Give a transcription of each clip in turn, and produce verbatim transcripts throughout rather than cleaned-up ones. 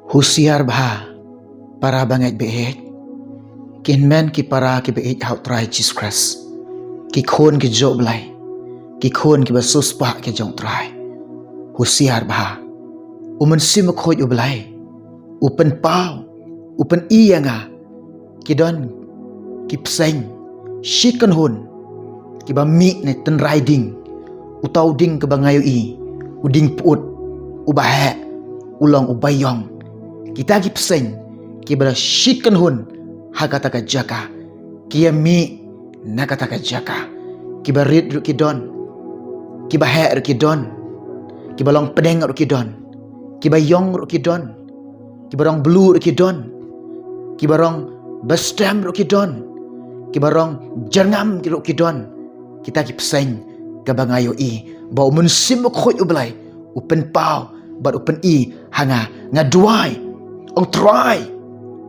Husiar bha, para bangeit baieit, ki hynmen ki para kiba ïeit ha u Trai Jisu Khrist, ki khun ki jong u Blei, ki khun kiba siewspah ki jong u Trai. Husiar bha, u Mynsiem Bakhuid u Blei u pynpaw, u pyni ïa nga, ki don ki bseiñ shi kynhun kiba mih na tynrai ding, uta u ding kaba nga ïohi, u ding pyut, uba heh, u long uba ïong. Kita ki bseiñ kiba la shi kynhun ha kata ka jaka, ki ïa mih na kata ka jaka. Kiba rit ruh ki don, kiba heh ruh ki don, kiba long pdeng ruh ki don, kiba ïong ruh ki don, kiba rong blue ruh ki don, kiba rong bastem ruh ki don, kiba rong jyrngam ruh ki don. Kita ki bseiñ kaba nga ïohi ba u Mynsiem Bakhuid u Blei u pynpaw bad u pyni ha nga. Nga duwai, ong Trai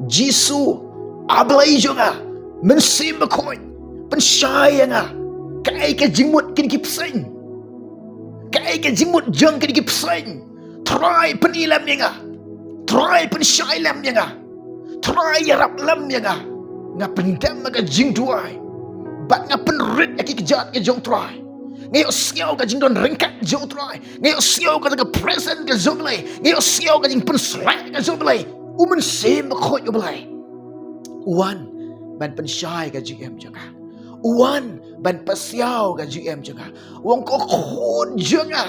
Jisu, A Blei jong nga, Mynsiem Bakhuid, pynshai ïa nga. Kaei ka jingmut kine ki bseiñ? Kaei ka jingmut jong kine ki bseiñ? Trai pyni lem ïa nga. Trai pynshai lem ïa nga. Trai ïarap lem ïa nga. Nga pyndem ha ka jingduwai bad nga pynrit ïa ki kjat ka jong u Trai. Nga ïohsngew ka jingdon ryngkat jong u Trai. Nga ïohsngew ka, ka presence ka jong u Blei. Nga ïohsngew ka jingpynsyrek ka jong u Blei. U Mynsiem Bakhuid u Blei u wan ban pynshai ka jingim jong nga. U wan ban pasiaw ka jingim jong nga. U ong, ko khun jong nga,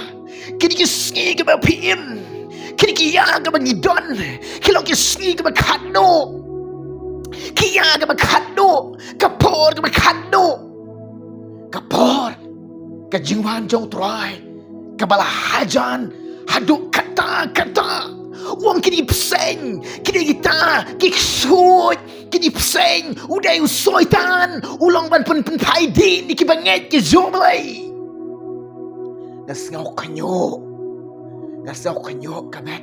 kine ki sngi kiba phi im, kine ki ïa kaba ngi don, ki long ki sngi kiba khatduh. Ki ïa kaba khatduh, ka por kaba khatduh. Ka por ka jingwan jong u Trai kaba la hajan haduh katta katta. U ong, kine ki bseiñ, kine kita ki ksuid, kine ki bseiñ, u dei u Soitan, u long ban pyn, pynphai dien ïa kiba ngeit ki jong u Blei. Nga sngew khñiuh. Nga sngew khñiuh ka met.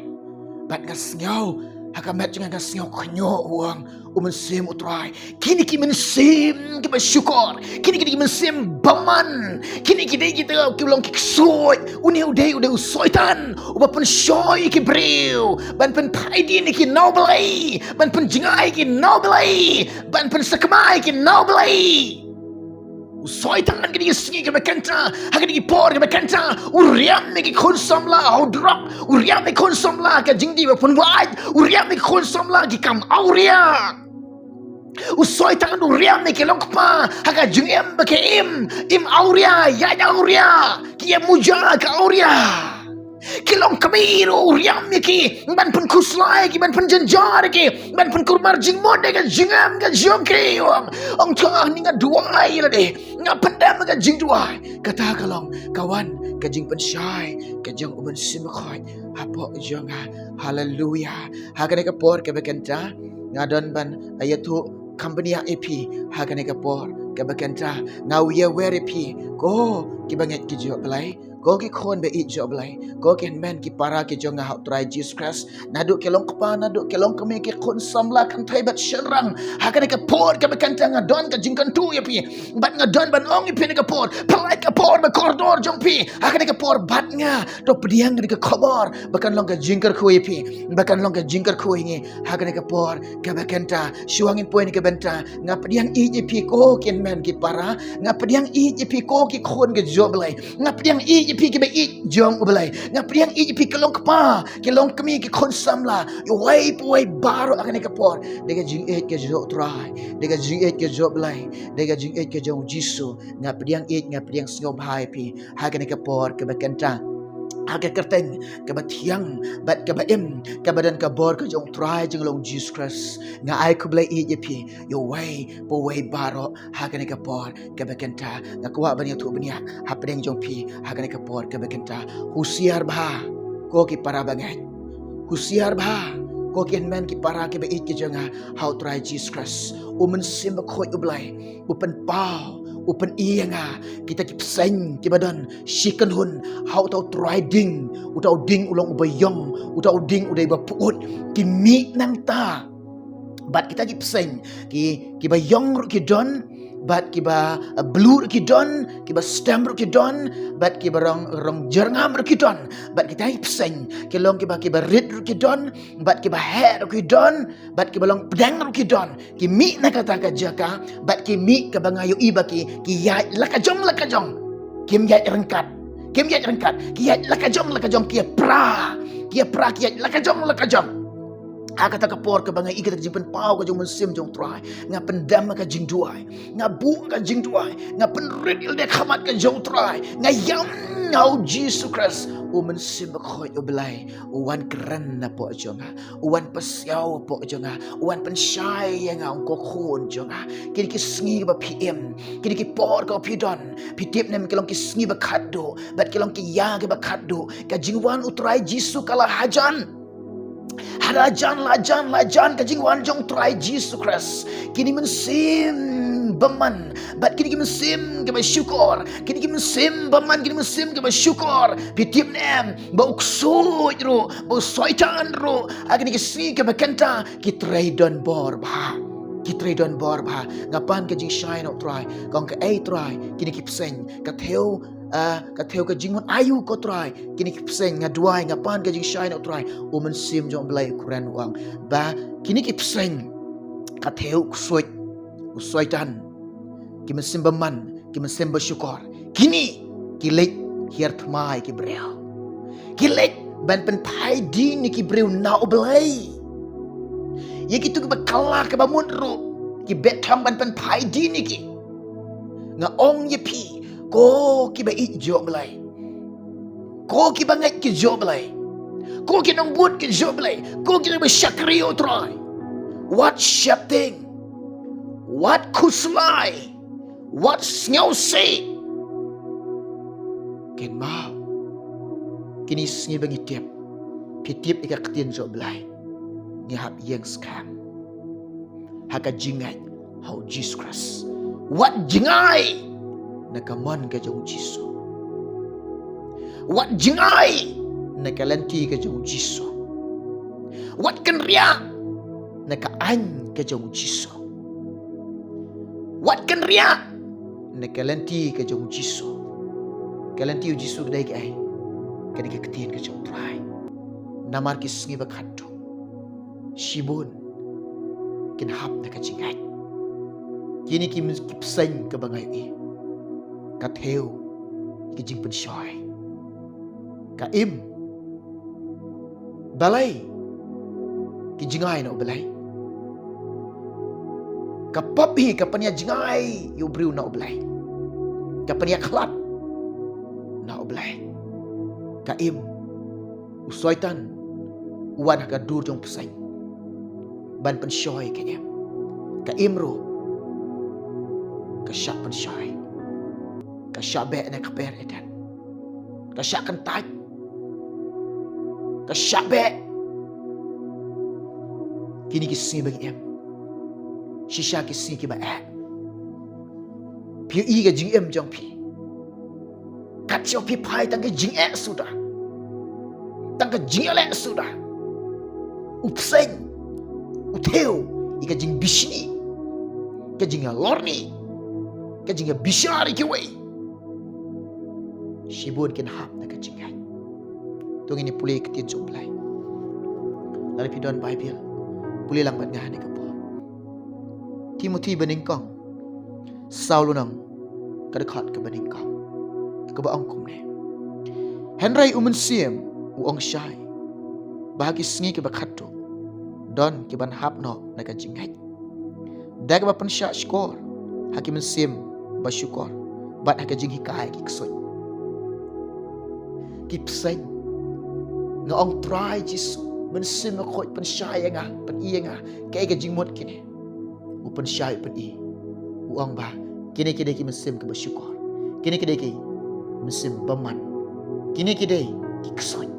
Bad nga sngew ha ka met jong nga, nga sngew khñiuh, u ong u Mynsiem u Trai. Kine ki mynsiem kiba shukor, kine, kine ki mynsiem bymman, kine ki dei kita ki long ki ksuid. Une u dei, u dei u Soitan uba pynshoi ki briew ban pynphai dien ïa ki na u Blei, ban pynjngai ïa ki na u Blei, ban pynsakma ïa ki na u Blei. U Soitan ha kine ki sngi kiba kynta, ha kine ki por kiba kynta, u riam ïa ki khun samla ha u drok, u riam ïa ki khun samla ha ka jingdih ba pynwait, u riam ïa ki khun samla ha ki kam awria. U Soitan u riam ïa ki long kpa ha ka jingim ba ki im, im awria, ïaid awria, ki ïa muja ka awria. Ki long kmie ruh u riam ïa ki ban pynkhuslai ïa ki, ban pynjynjar ïa ki, ban pynkulmar jingmut ïa ka jingim ka jong ki. Ong, ong Trai, nga duwai lade, nga pyndem ka jingduwai. Kata ka long, ka wan ka jingpynshai ka jong u Mynsiem Bakhuid hapoh jong nga. Haleluya. Ha kane ka por kaba kynta nga don ban ïathuh kham bniah ïa phi. Ha kane ka por kaba kynta nga ïawer ïa phi, ko kiba ngeit ki jong u Blei, ko ki khun ba ïeit jong u Blei, ko ki hynmen ki para ki jong nga ha u Trai Jisu Khrist. Naduh ki long kpa, naduh ki long kmie, ki khun samla kynthei bad shynrang, ha kane ka por kaba kynta nga don ka jingkyntu ïa phi. Bad nga don ban ong ïa phi ha kane ka por, pynlait ka por bad kordor jong phi. Ha kane ka por bad nga, to pdiang kane ka khubor ba kan long ka jingkyrkhu ïa phi, ba kan long ka jingkyrkhu ïa ngi. Ha kane ka por kaba kynta, shuwa ngin poi na ka bynta, nga pdiang ïeit ïa phi ko ki hynmen ki para, nga pdiang ïeit ïa phi ko ki khun ki jong u Blei, nga pdiang ïeit ïa phi kiba ïeit jong u Blei, nga pdiang ïeit ïa phi ki long kpa, ki long kmie, ki khun samla, uwei pa uwei baroh ha kane ka por. Da ka jingïeit ka jong u Trai, da ka jingïeit ka jong u Blei, da ka jingïeit ka jong u Jisu, nga pdiang ïeit, nga pdiang sngewbha ïa phi ha kane ka por kaba kynta. Ha ka kyrteng kaba thiang bad kaba im, kaba don ka bor ka jong u Trai jong ngi long Jisu Khrist, nga ai khublei ïeit ïa phi, ïa uwei pa uwei baroh ha kane ka por kaba kynta. Nga kwah ban ïathuh bniah hapdeng jong phi ha kane ka por kaba kynta. Husiar bha ko ki para bangeit. Husiar bha ko ki hynmen ki para kiba ïeit ki jong nga ha u Trai Jisu Khrist. U Mynsiem Bakhuid u Blei u pynpaw, u pyni ïa nga kita ki bseiñ kiba don shi kynhun ha uta u trai ding. Uta u ding u long uba ïong, uta u ding u dei ba pyut. Ki mih nangta. Bad kita ki bseiñ ki, kiba ïong ruh ki don, bad kiba, eh, blur ki don, kiba stem ruh ki don, bad kiba rong, rong jyrngam ruh ki don, bad kita ki pseng, ki long kiba, kiba rit ruh ki don, bad kiba heh ruh ki don, bad kiba long pdeng ruh ki don, ki mih na kata ka jaka, bad ki mih kaba nga ïohi ba ki, ki ïaid la ka jong, la ka jong, kim ïaid ryngkat, kim ïaid ryngkat, ki ïaid la ka jong, la ka jong, ki ïa pra, ki ïa pra, ki ïaid la ka jong, la ka jong. Ha kata ka por kaba nga ïohi kata ka jingpynpaw ka jong u Mynsiem jong u Trai, nga pyndem ha ka jingduwai, nga buh ha ka jingduwai, nga pynrit ïalade ha khmat ka jong u Trai, nga ïam ha u Jisu Khrist, u Mynsiem Bakhuid u Blei u wan kren napoh jong nga, u wan pasiaw hapoh jong nga, u wan pynshai ïa nga, u Khun jong nga. Kine ki sngi ba phi im, kine ki por kaba phi don, phi tip ne em, ki long ki sngi ba khatduh, bad ki long ki ïa kiba khatduh. Ka jingwan u Trai Jisu ka la hajan. Ha la jan, la jan, la jan ka jingwan jong u Trai Jisu Khrist. Kine ki mynsiem bymman, bad kine ki mynsiem kiba shukor, kine ki mynsiem bymman, kine ki mynsiem kiba shukor, phi tip ne em ba u ksuid ruh, ba u soitan ruh, ha kine ki sngi kiba kynta, ki trei donbor bha. Ki trei donbor bha. Nga pan ka jingshai na u Trai, kong ka, ei Trai, kine ki pseng, ka thew, ah, ka thew ka jingmut aïu ko Trai, kine ki pseng, nga duwai, nga pan ka jingshai na u Trai, u Mynsiem jong u Blei u kren, u ong ba kine ki pseng, ka thew u ksuid, u soitan, ki mynsiem bymman, ki mynsiem bashukor, kine ki leit hiar thma ïa ki briew. Ki leit ban pynphai dien ïa ki briew na u Blei. Ïa kito kiba kylla kaba mut ruh, ki beh thong ban pynphai dien ïa ki. Nga ong ïa phi, ko kiba ïeit jong u Blei, ko kiba ngeit ki jong u Blei, ko ki nongbud ki jong u Blei, ko kiba shakri u Trai, wat sheptieng, wat khuslai, wat sngewsih. Kynmaw, kine ki sngi ba ngi tip, phi tip ïa ka ktien jong u Blei, ngi hap ïeng skhem ha ka jingngeit ha u Jisu Khrist. Wat jngai na ka mon ka jong u Jisu. Wat jngai na ka lynti ka jong u Jisu. Wat kynriah na ka aiñ ka jong u Jisu. Wat kynriah na ka lynti ka jong u Jisu. Ka lynti u Jisu ka dei kaei? Ka dei ka ktien ka jong u Trai. Namar ki sngi ba khatduh, shibun kin hap na ka jingngeit. Kine ki, ki pseng kaba nga ïohi, ka thew ïa ka jingpynshoi. Ka im, balei? Ki jngai na u Blei. Ka pop hi ka pynïajngai ïa u briew na u Blei. Ka pynïakhlad na u Blei. Ka im, u soitan u wan ha ka dur jong u pseng ban pynshoi ka im. Ka im ruh ka shah pynshoi. Ka shah beh na ka kper Eden. Ka shah kyntait. Ka shah beh. Kine ki sngi ba ngi im, shisha ki sngi kiba eh. Phi ïohi ka jingim jong phi, kat shwa phi phai tang ka jingeh suda, tang ka jingeh leh suda. U pseng, u thew ïa ka jingbishni, ka jingïalorni, ka jingïabishar ïa kiwei. Shibun kin hap na ka jingngeit. To ngin ïa pule ka ktien jong u Blei. Lada phi don Baibl, pule lang bad nga ha kane ka por. Timothi banyngkong, saw lynnong, ka dkhot kaba nyngkong, kaba ong kumne: Hynrei u Mynsiem u ong shai ba ha ki sngi kiba khatduh don kiban hap noh na ka jingngeit, da kaba pynshah shkor ha ki mynsiem bashukor bad ha ka jinghikai ki ksuid. Ki pseng, nga ong, Trai Jisu, Mynsiem Bakhuid pynshai ïa nga, pyni ïa nga kaei ka jingmut kine. U pynshai, u pyni, u ong ba kine ki dei ki mynsiem kiba shukor, kine ki dei ki mynsiem bymman, kine ki dei ki ksuid.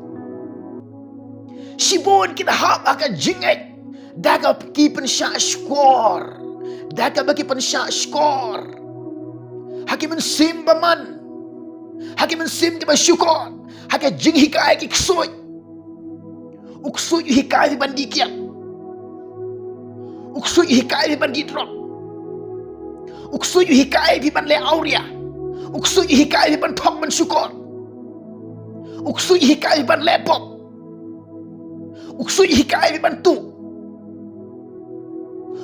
Shibun kin hap ha ka jingngeit da kaba ki pynshah shkor, da kaba ki pynshah shkor ha ki mynsiem bymman, ha ki mynsiem kiba shukor, ha ka jinghikai ki ksuid. U ksuid u hikai phi ban dih kiad. U ksuid u hikai phi ban dih drok. U ksuid u hikai ïa phi ban leh awria. U ksuid u hikai ïa phi ban thok ban shukor. U ksuid u hikai ïa phi ban leh pop. U ksuid u hikai ïa phi ban tuh.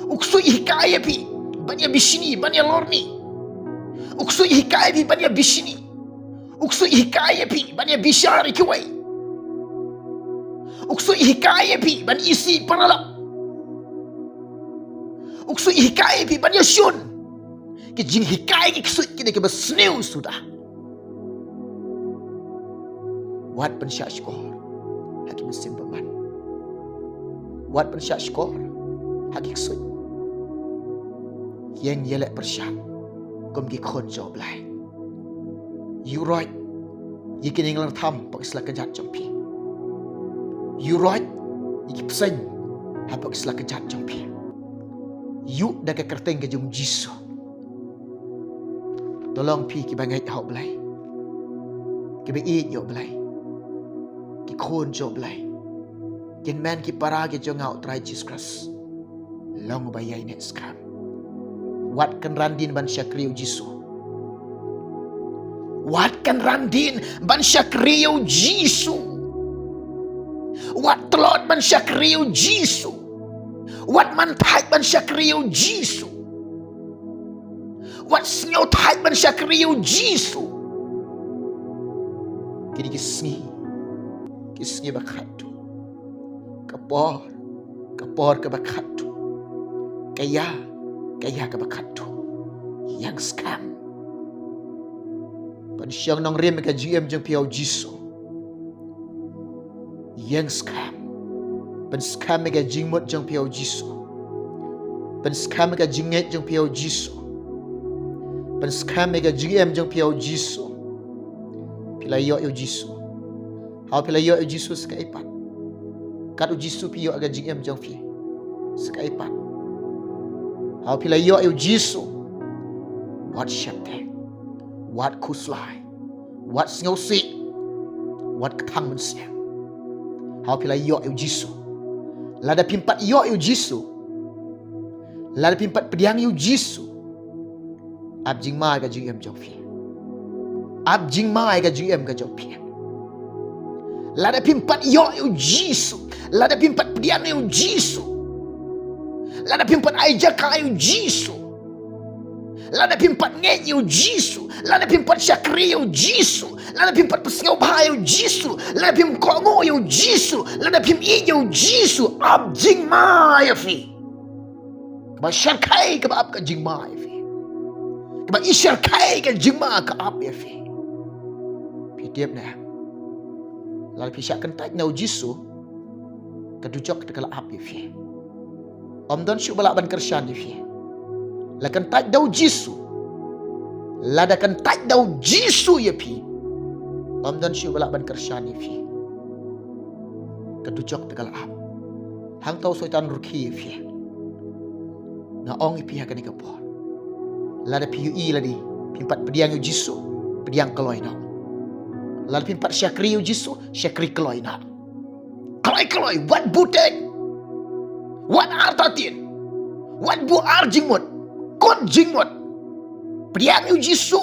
U ksuid u hikai ïa phi ban ïa bishni, ban ïa lorni. U ksuid u hikai ïa phi ban ïa bishni. U ksuid u hikai ïa phi ban ïa bishar ïa kiwei. U ksuid u hikai ïa phi ban isih paralok. U ksuid u hikai ïa phi ban ïa shun. Ki jinghikai ki ksuid kine kiba sniew suda. Wat pynshah shkor ha ki mynsiem bymman. Wat pynshah shkor ha ki ksuid. Ïeng ïaleh pyrshah kum ki khun jong U Blei. Ïuh roit ïa ki nongïalam hapoh ki sla kjat jong phi. Ïuh roit ïa ki bseiñ hapoh ki sla kjat jong phi. Ïuh da ka kyrteng ka jong U Jisu. To long phi kiba ngeit ha U Blei, kiba ïeit ïa U Blei, ki khun jong U Blei, ki hynmen ki para ki jong nga U Trai Jisu Khrist. Long uba ïaineh skhem. Wat kynran dien ban shakri ïa U Jisu. Wat kynran dien ban shakri ïa U Jisu. Wat tlot ban shakri ïa U Jisu. Wat man thait ban shakri ïa U Jisu. Wat sngew thait ban shakri ïa U Jisu. Kine ki sngi, ki sngi ba khatduh. Ka por, ka por kaba khatduh. Ka ïa, ka ïa kaba khatduh. Ïeng skhem. Pynshong nongrim ïa ka jingim jong phi ha U Jisu. Ïeng skhem. Pynskhem ïa ka jingmut jong phi ha U Jisu. Pynskhem ïa ka jingngeit jong phi ha U Jisu. Pynskhem ïa ka jingim jong phi ha U Jisu. Phi la ïoh ïa U Jisu. Haba phi la ïoh ïa U Jisu sa kaei pat. Kat U Jisu phi ïoh ïa ka jingim jong phi sa kaei pat. Haba phi la ïoh ïa U Jisu, wat sheptieng, wat khuslai, wat sngewsih, wat kthang mynsiem. Haba phi la ïoh ïa U Jisu. Lada phim pat ïoh ïa U Jisu, lada phim pat pdiang ïa U Jisu, ap jingma ïa ka jingim jong phi. Ap jingma ïa ka jingim ka jong phi. Lada phim pat ïoh ïa U Jisu, lada phim pat pdiang ïa U Jisu, lada phim pat ai jaka ïa U Jisu, lada phim pat ngeit ïa U Jisu, lada phim pat shakri ïa U Jisu, lada phim pat pynsngewbha ïa U Jisu, lada phim kohnguh ïa U Jisu, lada phim ïeit ïa U Jisu, ap jingma ïa phi. Kaba shyrkhei kaba ap ka jingma ïa phi. Kaba i shyrkhei ka jingma ka ap ïa phi. Phi tip ne? Lada phi shah kyntait na U Jisu, ka dujok te ka la ap ïa phi. Ym don shuh ba lah ban kyrshan ïa phi. La kyntait da U Jisu. Lada kyntait da U Jisu ïa phi, ym don shuh ba lah ban kyrshan ïa phi. Ka dujok te ka la ap. Hangta u Soitan u rkhie ïa phi. Nga ong ïa phi ha kane ka por, lada phi ïohi lade phim pat pdiang ïa U Jisu, pdiang kloi noh. Lada phim pat shakri ïa U Jisu, shakri kloi noh. Kloi kloi, wat buh tied, wat artatien, wat buh ar jingmut, kut jingmut. Pdiang ïa U Jisu,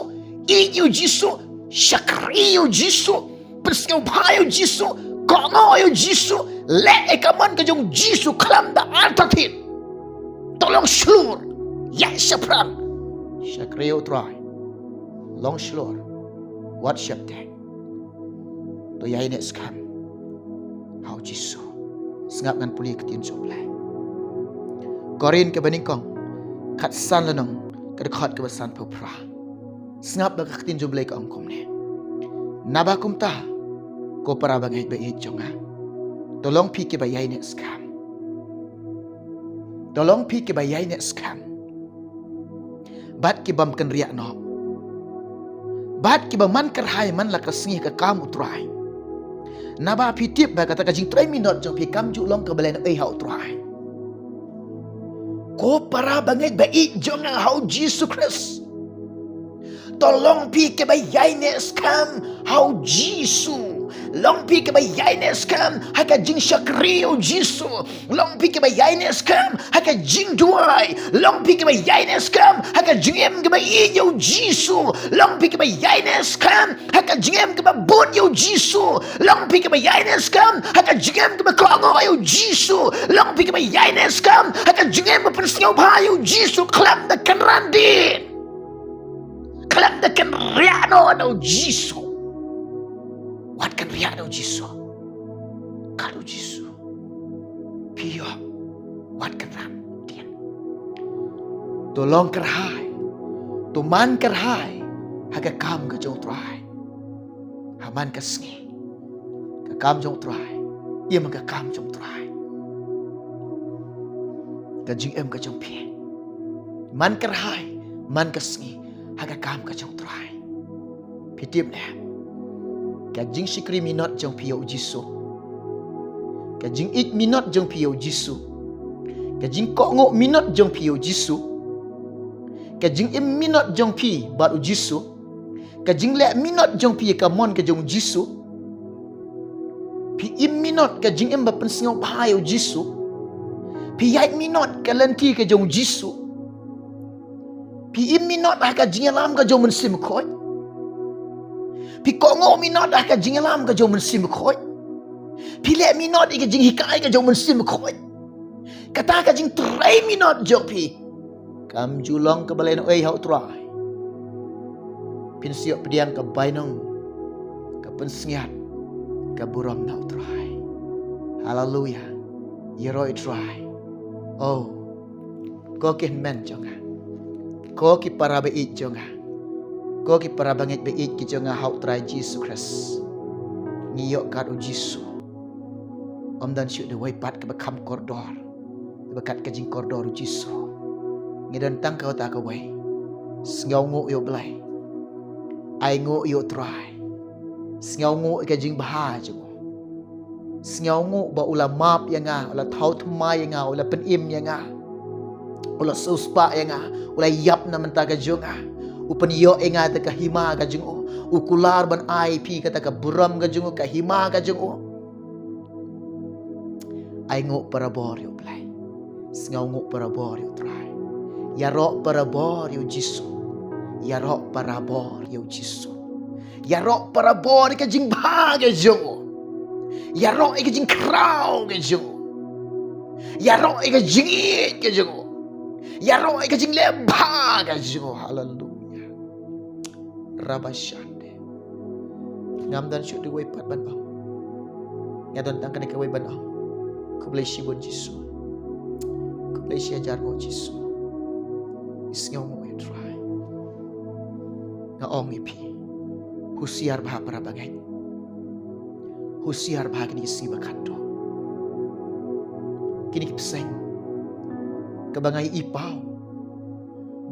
ïeit ïa U Jisu, shakri ïa U Jisu, pynsngewbha ïa U Jisu, kohnguh ïa U Jisu, leh ïa ka mon ka jong U Jisu khlem da artatien. To long shlur, ïaid shaphrang. Shakri ïa U Trai. Long shlur. Wat sheptieng. To ïaineh skhem ha U Jisu. Sngap ngan pule ka ktien jong U Blei. Korinth kaba nyngkong, khatsan lynnong, ka dkhot kaba sanphew phra. Sngap ba ka ktien jong U Blei ka ong kumne. Naba kumta, ko para bangeit ba ïeit jong nga, to long phi kiba ïaineh skhem. To long phi kiba ïaineh skhem bad ki bym kynriah noh, bad kiba man kyrhai man la ka sngi ha ka kam U Trai. Naba phi tip ba kata ka jingtrei minot jong phi kam ju long kaba lehnohei ha U Trai. Ko para bangeit ba ïeit jong nga ha U Jisu Khrist, to long phi kiba ïaineh skhem ha U Jisu. Long phi kaba ïaineh skhem ha ka jingshakri ïa u Jisu. Long phi kaba ïaineh skhem ha ka jingduwai. Long phi kaba ïaineh skhem ha ka jingim kaba ïeit ïa u Jisu. Long phi kaba ïaineh skhem ha ka jingim kaba bud ïa u Jisu. Long phi kaba ïaineh skhem ha ka jingim kaba kohnguh ïa u Jisu. Long phi kaba ïaineh skhem ha ka jingim ba pynsngewbha ïa u Jisu khlem da kynran dien. Khlem da kynriah noh na u Jisu. Wat kynriah na u Jisu. Kat u Jisu. Phi ïoh. Wat kynran dien. To long kyrhai. To man kyrhai ha ka kam ka jong u Trai. Ha man ka sngi ka kam jong u Trai. Im ha ka kam jong u Trai. Ka jingim ka jong phi. Man kyrhai, man ka sngi ha ka kam ka jong u Trai. Phi tip ne? Ka jingshakri minot jong phi ïa u Jisu. Ka jingïeit minot jong phi ïa u Jisu. Ka jingkohnguh minot jong phi ïa u Jisu. Ka jingim minot jong phi bad u Jisu. Ka jingleh minot jong phi ïa ka mon ka jong u Jisu. Phi im minot ka jingim ba pynsngewbha ïa u Jisu. Phi ïaid minot ka lynti ka jong u Jisu. Phi im minot ha ka jingïalam ka jong u Mynsiem Bakhuid. Phi kohnguh minot ha ka jingïalam ka jong u Mynsiem Bakhuid. Phi leh minot ïa ka jinghikai ka jong u Mynsiem Bakhuid. Kata ka jingtrei minot jong phi kam ju long kaba lehnohei ha u Trai. Phin sa ïoh pdiang ka bainong, ka pynsngiat, ka burom na u Trai. Haleluia. Ïaroh ïa u Trai. Oh, ko ki hynmen jong nga, ko ki para ba ïeit jong nga, ko ki para bangeit ba ïeit ki jong nga ha u Trai Jisu Khrist. Ngi ïoh kat u Jisu. Ym don shuh da wei pat kaba kham kordor ba kat ka jingkordor u Jisu. Ngi don tang kawei ta kawei. Sngewnguh ïa u Blei. Ainguh ïa u Trai. Sngewnguh ïa ka jingbha jong u. Sngewnguh ba u la map ïa nga, u la thaw thymmai ïa nga, u la pynim ïa nga. U la siewspah ïa nga, u la ïap na bynta ka jong nga. U pynïoh ïa nga da ka hima ka jong u. U kular ban ai phi kata ka burom ka jong u, ka hima ka jong u. Ainguh parabor ïa u Blei. Sngewnguh parabor ïa u Trai. Ïaroh parabor ïa u Jisu. Ïaroh parabor ïa u Jisu. Ïaroh parabor ïa ka jingbha ka jong u. Ïaroh ïa ka jingkhraw ka jong u. Ïaroh ïa ka jingïeit ka jong u. Ïaroh ïa ka jingleh bha ka jong u. Haleluia. Rabashande. Ngam don shuh da wei pat ban ong. Nga don tang kane kawei ban ong. Khublei shibun Jisu. Khublei shihajar nguh Jisu. Isngewnguh ïa u Trai. Nga ong ïa phi. Husiar bha para bangeit. Husiar bha kine ki sngi ba khatduh. Kine ki bseiñ. Kaba nga ïohi paw.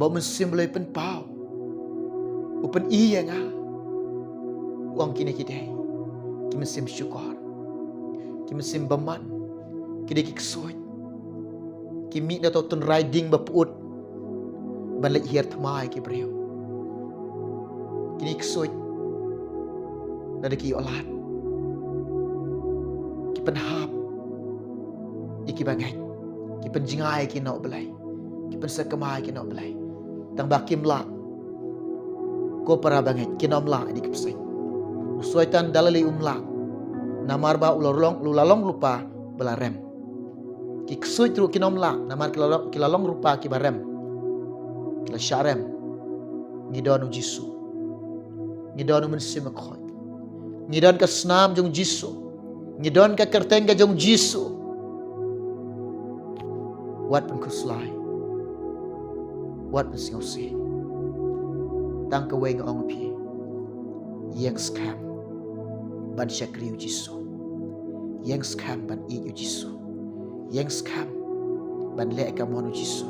Ba u Mynsiem Blei u pynpaw. U pyni ïa nga. U ong kine ki dei ki mynsiem shukor. Ki mynsiem bymman. Ki dei ki ksuid. Ki mih na to tynrai ding ba pyut. Ban leit hiar thma ïa ki briew. Kine ki ksuid. Lada ki ïoh lad. Ki pynhap ïa ki bangeit. Ki pynjngai ïa ki noh Blei. Ki pynsakma ïa ki noh Blei. Tang ba kim lah. Ko para bangeit, kin ym lah ïa ki bseiñ. U Soitan da lei um lah. Namar ba u la long, u la long rupa ba la rem. Ki ksuid ruh kin ym lah, namar ki la long, ki la long rupa kiba rem. Ki la shah rem. Ngi don u Jisu. Ngi don u Mynsiem Bakhuid. Ngi don ka snam jong u Jisu. Ngi don ka kyrteng ka jong u Jisu. Wat pynkhuslai. Wat pynsngewsih. Tang kawei nga ong ïa phi. Ïeng skhem ban shakri ïa u Jisu. Ïeng skhem ban ïeit ïa u Jisu. Ïeng skhem ban leh ka mon u Jisu.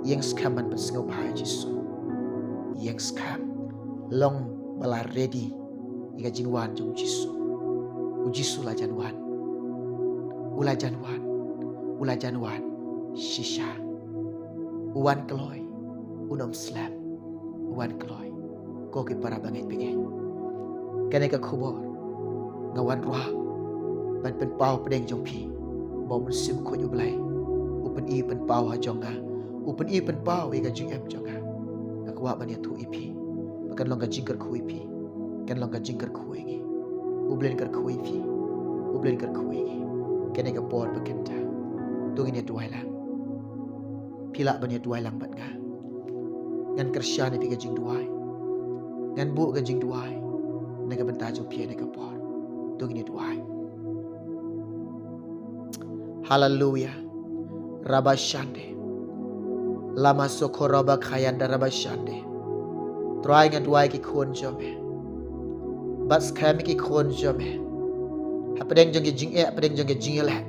Ïeng skhem ban pynsngewbha ïa u Jisu. Ïeng skhem long ba la ready ïa ka jingwan jong u Jisu. U Jisu la jan wan. U la jan wan. U la jan wan. Shisha. U wan kloi. Un ym slem. U wan kloi. Ko ki para bangeit bangeit. Kane ka khubor. Nga wan ruh ban pynpaw pdeng jong phi ba u Mynsiem Bakhuid U Blei u pyni pynpaw ha jong nga, u pyni pynpaw ïa ka jingim jong nga. Nga kwah ban ïathuh ïa phi ba kan long ka jingkyrkhu ïa phi, kan long ka jingkyrkhu ïa ngi. U Blei un kyrkhu ïa phi, U Blei un kyrkhu ïa ngi. Kane ka por ba kynta to ngin ïa duwai lang. Phi lah ban ïa duwai lang bad nga. Ngan kyrshan ïa phi ka jingduwai. Ngan buh ka jingduwai na ka bynta jong phi ha kane ka por. To ngin ïa duwai. Haleluya. Rabashande. Lama soko rabakayanda rabashande. Trai, nga duwai ki khun jong me. Bad skhem ki khun jong me. Hapdeng jong ki jingeh, hapdeng jong ki jingeh.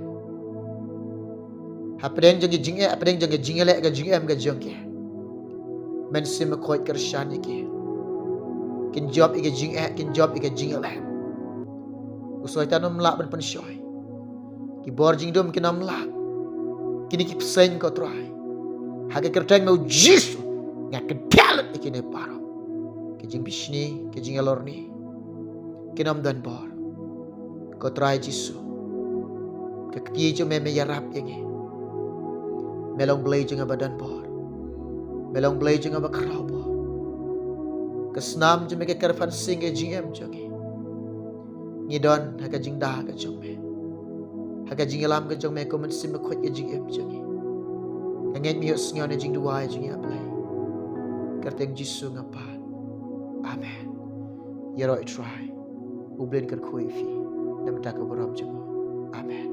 Hapdeng jong ki jingeh, hapdeng jong ki jingeh, ka jingeh ka jong ki. Mynsiem Bakhuid kyrshan ïa ki. Kin jop ïa ki jingeh, kin jop ïa ki jingeh. U Soitan um lah ban pynshoi. Ki bor jingdum kin ym lah. Kine ki bseiñ ko Trai. Ha ka kyrteng me u Jisu. Nga kyndiah lut ïa kine baroh. Ki jingbishni, ki jingïalorni. Kin ym don bor. Ko Trai Jisu. Ka kti jong me me ïarap ïa ngi. Me long Blei jong nga ba don bor. Me long Blei jong nga ba khraw bor. Ka snam jong me ka kyrpang sing ka jingim jong ngi. Ngi don ha ka jingda ka jong me. Ha ka jingïalam ka jong me ko Mynsiem Bakhuid ka jingim jong ngi. Nga ngeit me ïohsngew na jingduwai jong ngi A Blei. Kyrteng Jisu nga pan. Amen. Ïaroh Trai. U Blei un kyrkhu ïa phi. Na ka bynta ka burom jong u. Amen.